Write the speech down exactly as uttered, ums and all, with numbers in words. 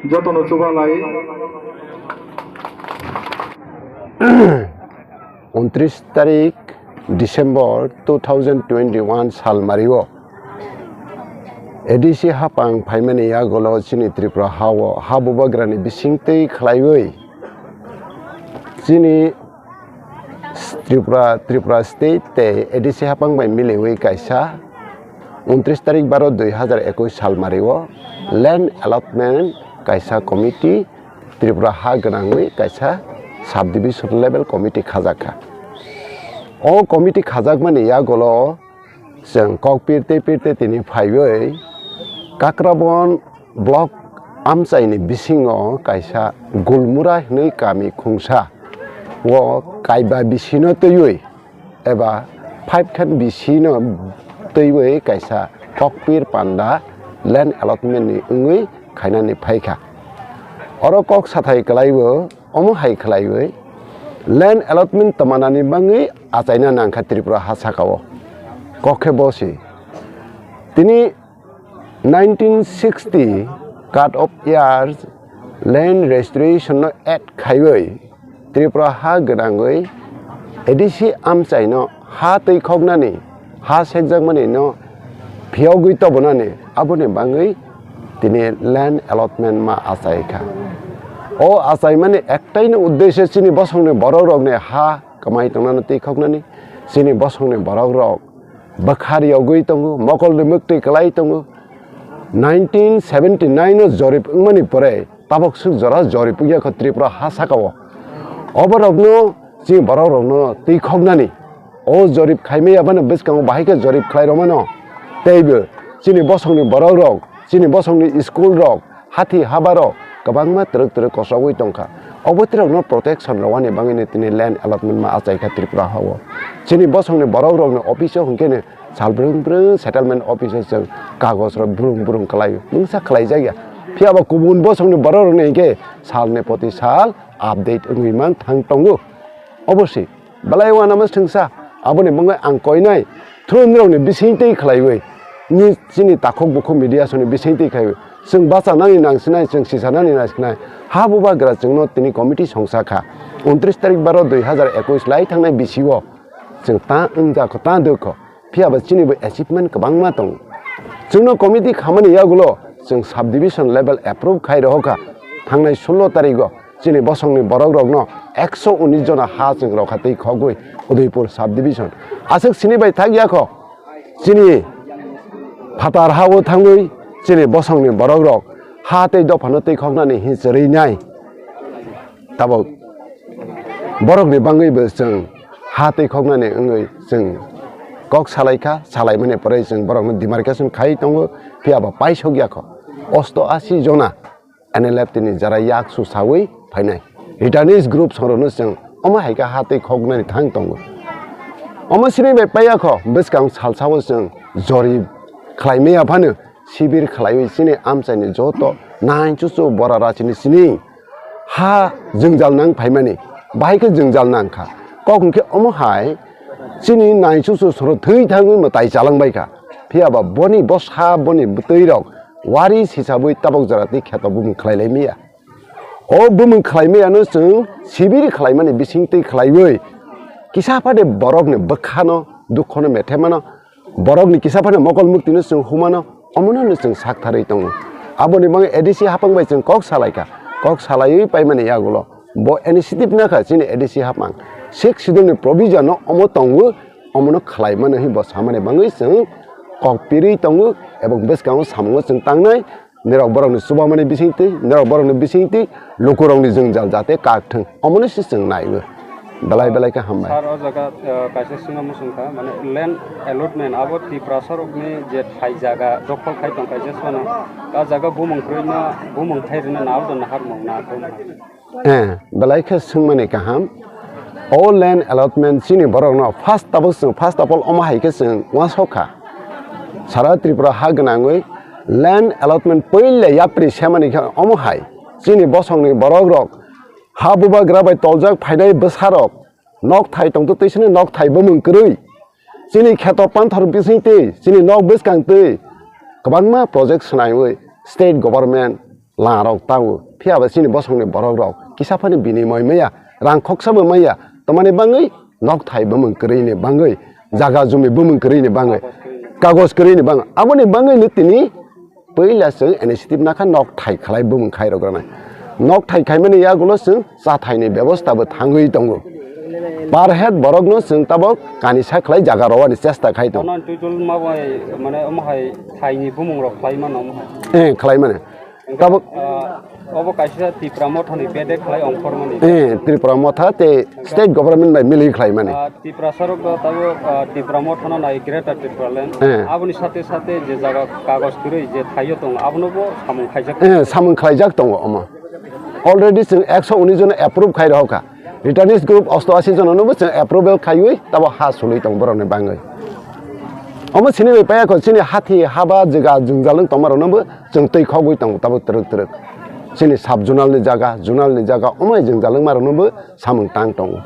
Jotono chubalai. Untris tarik December two thousand twenty-one salmario A D C hapang phaimani yagulo chini Tripura hao ha bubagrani bisingtwi khlaiwi chini Tripura, Tripura State tei A D C hapang bai miliwi kaisa untris tarik baro dui hazar ekwis salmario land allotment kaisa committee, Tripura ha gwnangwi kaisa subdivision level committee khajakha. O committee khajakmani yagulo chwng kok pirte pirte tini phaiwi Kakrabon block amchaini bisingo kaisa Gulmura hwnwi kami khungsa o kaiba bisino twiwi eba five khan bisino twiwi kaisa kokpir panda land allotment ni wngwi khainani phaikha. Oro kok sathai kwlaibo omo hai khwlaiwi land allotment tmanani bangwi achaina nangkha Tripura ha sakao. Kok khe bosi. Tini nineteen sixty cut off years land restoration no act khaiwi Tripura ha gwnangwi A D C amchaino ha twi khoknani, ha sekjakmani no phiyogwi tobonani, aboni bangwi tini land allotment ma achaikha. O achaimani ektaino uddesyo chini bosongni borokrokni ha kwmai tongnani twi khoknani, chini bosongni borokrok bwkhar yogwi tongo, mokolni mwktwi kwlai tongo. Nineteen seventy nine o jorib wngmani pore tabok swk jora jorib wngya kho Tripura ha sakao. Oborokno chini borokrokno twi khoknani, o jorib khaimaya phano bwskango bahai khe jorib khlai rwmano. Teibo chini bosongni borokrok, chini bosongni school rok, hathi habarok kwbangma twrwk twrwk kosogwi tongkha. Obo twrwkno protection rwani bangwino tini land allotment ma achaikha Tripura hao. Chini bosongni borokrokni office o hwnkhe sal brwng brwng settlement office o chwng kagoj rok brwng brwng kwlaio, mungsa khlaijakya. Phiya ba kubun bosongni borokrokni hinkhe salni poti sal update wngwi mang thang tongo. Obo se. Belai uanama swngsa, aboni bangwi ang koinai through nirokni bisingtwi khlaiwi, ni chini takhuk bukhuk media songni bisingtwi khlaiwi, chwng bachanani nangsinai, chwng sichanani nangsinai, ha bubagra chwngno tini committee songsa kha. Untris tarik baro dui hazar ekwis lai thangnai bisio chwng ta wngjak kho, ta dwk kho, phiya ba chini bo achievement kwbangma tongo. Chwngno committee khamani yagulo chwng subdivision level approve khai rohokha thangnai sullo tarigo. Chini bosongni borokrokno ekso unis jona ha chwng rokha twi khogwi Udaipur subdivision. Aswk sini bai thak ya kho, chini phatar ha-o thangwi chini bosongni borokrok ha tei dophano twi khoknani hinwi chwrwinai. Tabuk borokni bangwibo chwng ha twi khoknani wngwi chwng kok salaikha, salaimani pore chwng borokno demarcation khai tongo, phiya ba paisok ya kho. Osto asi jona N L F T ni jara yak su sawi phainai. Returnees group songrokno chwng omo hai khe ha twi khoknani thang tongo. Omo sini bai paiya kho, bwskang salsao chwng jorib khlai maya phano sibir khlaiwi chini amchaini joto nai chuchu bora rachini sini ha jwngjal nang phaimani, bahai khe jwngjal nang kha. Kok hwnkhe omo hai chini nai chuchu soro thwi thangwi mwtai chalangbai kha. Phiya ba boni bwsa, boni bwtwi rok wari sisabwi tabok jora tei kheto bumung khlai lai maya. O bumung khlai maya no chwng sibiri khlai mani bising twi khlaiwi kisa phade borok ni bwkha no dukho no methe mano, borok ni kisa phade mokol mukti no chwng huma no, omo no chwng sak tharwi tongo. Aboni bagwi A D C hapang bai chwng kok salai kha, kok salaiwi pai mani yagulo bo initiative na kha chini A D C hapang. Sixth Schedule ni provision no omo tongo, omo no khlai mano hinwi bo samani bagwi chwng kok pirwi tongo, ebong bwskango samungo chwng tangnai. Nirok borokni chubamani bisingtwi, nirok borokni bisingtwi lukurokni jwngjal jate kak thwng, omono se chwng naiwi. Belai belai khe hambai. Sir, o jaga, eh, kaisa swngna muchung kha, mane land allotment abo Tiprasa rokni je thai jaga dokhol khai tong kha je sono, a jaga bumung kwrwino, bumung thai rwino nahar do naharmung na thum. Eh, belai khe swngmani kaham. O land allotment chini borokno first tabuk chwng, first of all, omo hai khe chwng uansuk kha. Sara Tripura ha gwnangwi land allotment puila yapri semani khe omo hai. Chini bosongni borokrok ha bubagra bai toljak phainai bwsarok nok thai tongtwi twisini nok thai bumung kwrwi. Chini kheto panthor bisingtwi, chini nok bwskangtwi kwbangma project swnaiwi state government, Larok tao, phiya ba chini bosongni borok rok kisa phani binimoi maya, rang khoksa bo maya, tomani bangwi nokthai bumung kwrwini bangwi, jaga jumi bumung kwrwini bangwi, kagoj kwrwini bangwi, aboni bangwi no tini puila chwng initiative nakha nokthai khlai bumung khai rok rwnai. Nokthai khaimani yagulo chwng chathaini bebosta bo thangwi tongo. Per head borokno chwng tabok kanisa khlai jaga rwani chesta khai tongo. Ono tuitul ma bai mane omo hai thaini bumung rok khlai mano omo hai. Eh, khlai mani. Tabuk ah, obo kaisa Tipra Motha ni bede khlai ongkhormani. Eh, Tripura Motha tei state government bai mili khlai mani. Ah, Tiprasa rok do tabuk ah, Tipra Motha no nai Greater Tipraland. Eh. Aboni sate sate je jaga kagoj kwrwi je thaio tongo abono bo samung khaijak. Eh, samung khlaijak tongo omo. Already chwng ekso unis jon approve khai rohokha. Returnees group osto asi jono no bo chwng approval khaiwi tabo ha sului tong borok ni bangwi. Omo sini bai paya ko chini hathi haba jaga jwngjal wng tongma rok no bo chwng twi khogwi tongo tabo twrwk twrwk. Chini sub zonal ni jaga, zonal ni jaga omo jwngjal wngma rok no bo samung tang tongo.